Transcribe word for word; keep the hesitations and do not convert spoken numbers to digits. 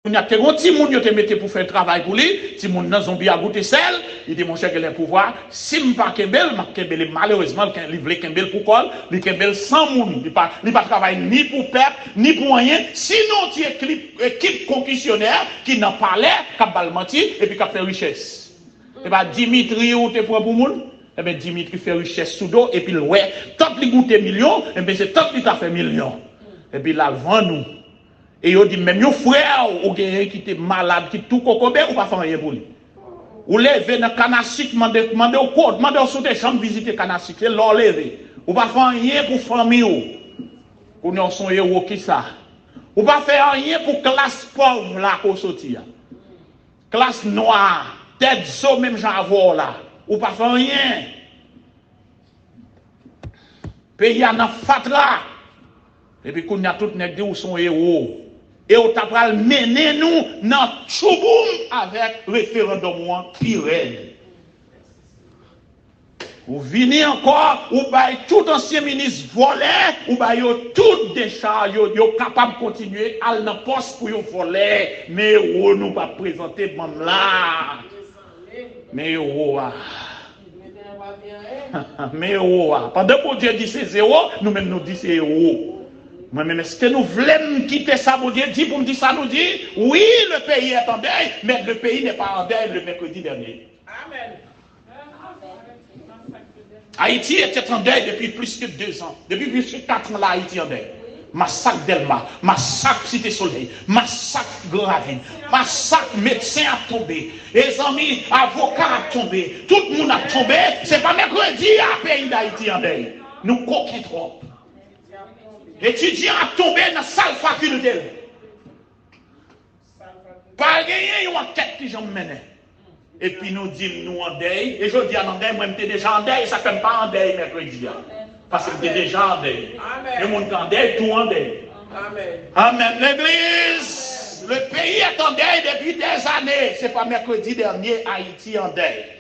Kounye a, te gen yon timoun yo te mete pou fè travay pou li. Timoun nan, zonbi a goute sèl. Li di, monchè, genlè pouvwa, si m pa kenbe l, m ap kenbe l. E malerezman, li vle kenbe l pou kò l. Li kenbe l san moun. Li pa, li pa travay ni pou pèp, ni pou anyen. Sinon, ti ekip, ekip konkisyonè ki nan palè, k ap ba l manti, epi k ap fè richès. E pa Dimitri ou te pran pou moun? Ebyen, Dimitri fè richès sou do, epi l wè, tant li goute milyon, ebyen, se tant li ta fè milyon. Epi l al vann ou. E yo di, menm yon frè w ou genyen ki te malad, ki tou kokobe, ou pa fè anyen pou li. Ou leve nan Kanasik, mande, mande w kote, mande w si w te janm vizite Kanasik, se lè w leve. Ou pa fè anyen pou fanmi w. Kounye a w se yon ewo, kisa? Ou pa fè anyen pou klas pòv la ke w soti a. Klas nwa, tèt zo menm jan avè w la. Ou pa fè anyen. Peyi a nan fatra. Epi kounye a tout nèg di ou se yon ewo. E w ta pral mennen nou nan tchouboum avèk referandòm ou an pi rèd. Ou vini ankò, ou bay tout ansyen minis vòlè, ou bay yo tout dechaj, yo, yo kapab kontinye al nan pòs pou yo vòlè. Men ewo nou p ap prezante banm la. Men ewo a. Men ewo a. Pandan Bondye di se zewo, nou menm nou di se ewo. Mwen menm, èske nou vle m kite sa Bondye di pou m di sa nou di? Oui, le pays est en deuil, mais le pays n'est pas en deuil le mercredi dernier. Amen. Haïti était en deuil depuis plus que deux ans. Depuis plus que quatre ans, la, Haïti en deuil. Masak Dèlma, masak Site Solèy, masak Gran Ravin, masak medsen ap tonbe, e zanmi, avoka ap tonbe, tout moun ap tonbe. Se pa mèkredi a peyi Dayiti an dèy. Nou koken twòp. Etidyan ap tonbe nan sal fakilte l. Pa genyen yon ankèt ki janm mennen. Epi nou di m nou an dèy. E jodi a n an dèy, mwen m te deja an dèy, e sa k fè m pa an dèy mèkredi a. Paske m te deja an dèy. Yon moun k an dèy, tou an dèy. Amèn, legliz! Le pays est en deuil depuis des années. Se pa mèkredi dènye Ayiti an dèy.